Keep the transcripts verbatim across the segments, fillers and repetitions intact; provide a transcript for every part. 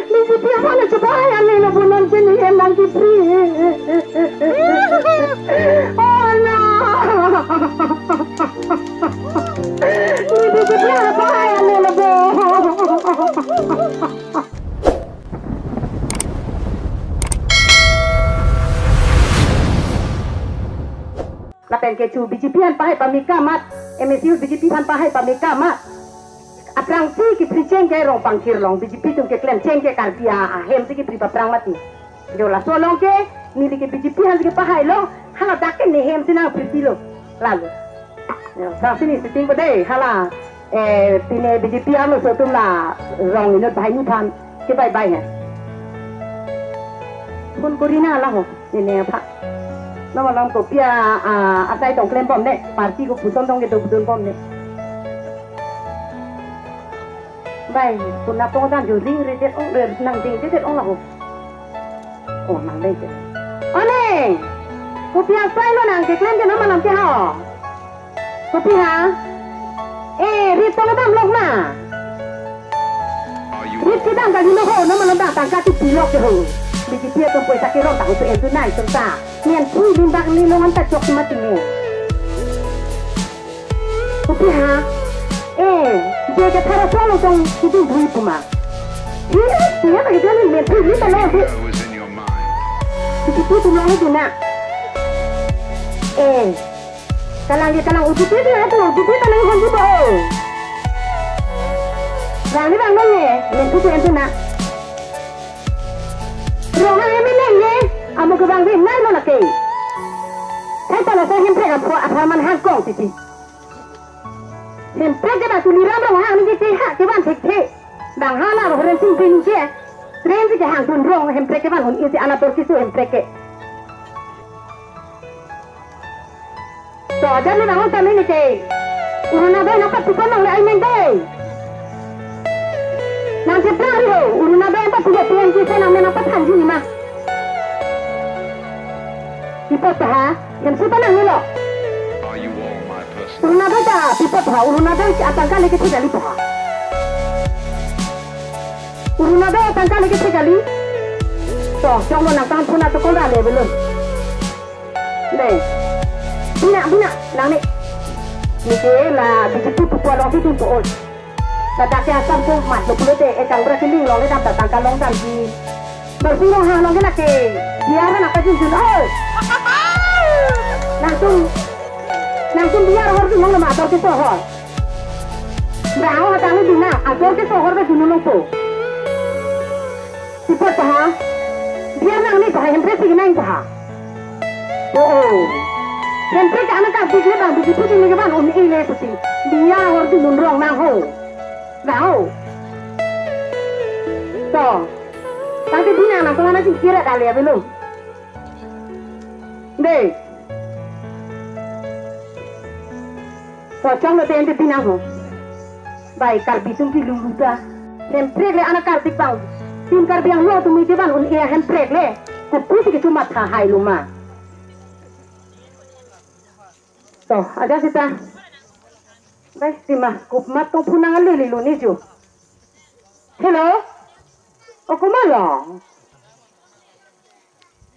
BJP aphan chepahai ane lo bo, non ke ne hem nangkepri. Oh no. Ne BJP aphan chepahai ane lo bo. Lapen kecho BJP aphan pahai pame ke amat, MAC BJP aphan pahai pame ke amat. Aphrangsi kepri cheng ke rong pangkir long, BJP atum keklem cheng ke Karbi a-, ahem si kepri paphrang mati. Jo laso along ke, neli ke BJP aphan si kepahai lo, hala dak ke ne hem si nangpriti lo. Lalo. Jo, sa sini sitting ko dei, hala, eh, pine BJP arloso atum la rong inut banghini aphan ke bye bye he. Phone kori nang la ho, nene aphan. Nang malam kopi a, a, asai tong klem bom ne, party kopuson tong kedo budun bom ne. Bai, kuna tong dan jo ring redet ong, re-, nang ding redet ong la ho. Oh, nang dei ke. One, kopi asai lo nangkeklem ke nang malam ke ha. Kopi ha? Eh, rit tong dam lok ma. Rit kedam kali lo ho, nang malam dang tangka ti pilok ke ho. BJP atum poisa kerong tang utu entu nai sengta. Nian pui limbak ni longan ta chok mati ne. Kopi ha? Eh, je ke thara solo tong kiding bui puma. Hi, dia bagi dia ni men pui ni ta lo di. Kiti pu tum long di na. Eh, kalang dia kalang uji dia dia tu uji dia kalang hon di bo. Rang ni bang nong ye, men pui tu entu na. Rong hang emin neng ye, amo ke bang di nai lo lake. Thai pala sa Hemprek aphu apharman hangkong titi. Hemprek ke bang Tuliram Ronghang ni ke ha ke van thekthe. Bang ha na Rorensing Bey ke. Train si ke hangdun rong Hemprek ke van un-e si anator kisu Hemprek ke. To, ajar ni bang un tame ni ke. Uruna doi napa tukan nang le ai meng dei. Nang jebra ri ho, uruna doi napa tukan tuan kisa nang men napa thanji ni ma. Ipo ta ha, hem suta nang ni lo. Are you all my person? Uruna doi ta, ipo ta ha, uruna doi si atangka leke thik kali pa ha. Uruna doi atangka leke thik kali. To, chong lo nang tangan puna to kol ra le belum. Dei. Bina, bina, nang ni. Ni ke la BJP pupo along si tum po oi. Ladak ke asam ko mat lo pulote, eh, kang bra kiling long le dam ta tangka long dam di. Bersih long hang long ke na ke. Biar na ka jun jun oi. Nangtum, nangtum biar hor jun long le ma ator kesohor. Bang ho hatang ni dina, ator kesohor ke dunu long po. Ipo ta ha? Biar nang ni ta ha, Hemprek si nang ta ha. Oh, oh. Hemprek ke ana kardik le bang, BJP ni ke bang, un-e le pusi. Biar hor dun rong nang ho. Bang ho. To. Tangte bina nang ko ana jing kira kali ya belum. Dei. Pocong lo tente pinang ho. Bai Karbi atum pilung luta. Hemprek le ana kardik bang. Tim Karbi Anglong atum ite ban un-e Hemprek le. Kopi si kecho matha hai lo ma. To, aja sita. Bai, sima, kup mat tong phunang ale lilo ni jo. Hello? O, komat lo?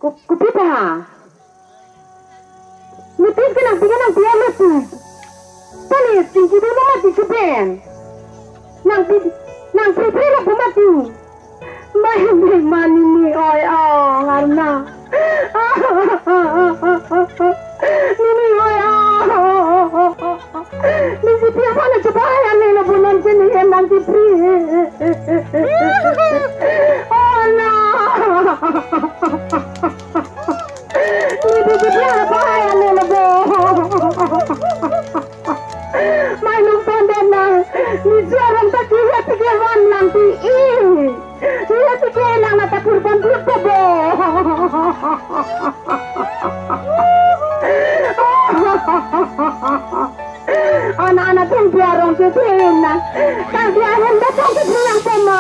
Kup, kopi pa? Notice ke nangpi ke nangpi a notice. Pali singki dolo mati chupen. Nangpi, nangpi pre lo pu mati. Mai mai mani ni oi ong arna. Ni ni oi ong. BJP aphan chepahai ane lo bo non ke ne hem nangkepri. Oh no. Ne BJP aphan chepahai ane lo bo. Mai nung pon den nang. Ne si arong ta kihe tike van nangpi i. Iya tike nang nata purban purba bo. Ana ana thengpi arong ke thena. Thengpi arong ke thengpi thena poma.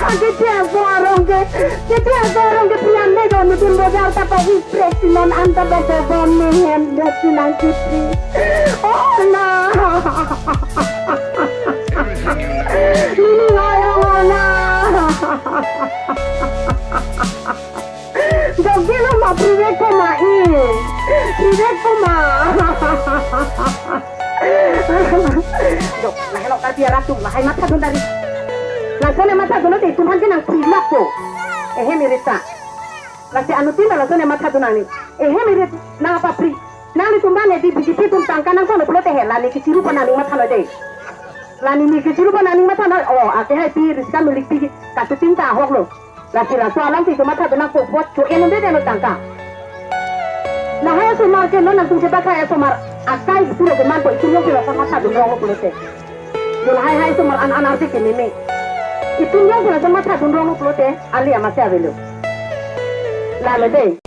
Ake thengpi arong ke, ke thengpi arong ke prian ne don nutun bojar ta pa isprek si non anta ba bobon ne hem dat si nangkepri. Oh na. Itum lahai mathadun dari. Lason mathadun lote itum aphan ke nangpri lak po. Ehem irit ta. Lasi anuttin lason mathadun nangji. Ehem irit nang apa pri. Nanglitum aphan edi B J P atum tangka nangpon pulote he, la ne kechiru aphan nangning matha noi de. La ne kechiru aphan nangning matha noi. Oh, ake hai pi riska milik pi kasuting ta ahok lo. Lasi laso alam si itum mathadun nangpo, pot cho-en un-e det lo tangka. Lahai asomar ke non nangtum chebak hai asomar akai itum lo keman po, itum jongsi lason mathadun rong lo pulote. Yo lahai hai asomar an an arti ke meme. Itum jongsi lason mathadun rong lo pulote, ali amatsi avelo. Lalo de.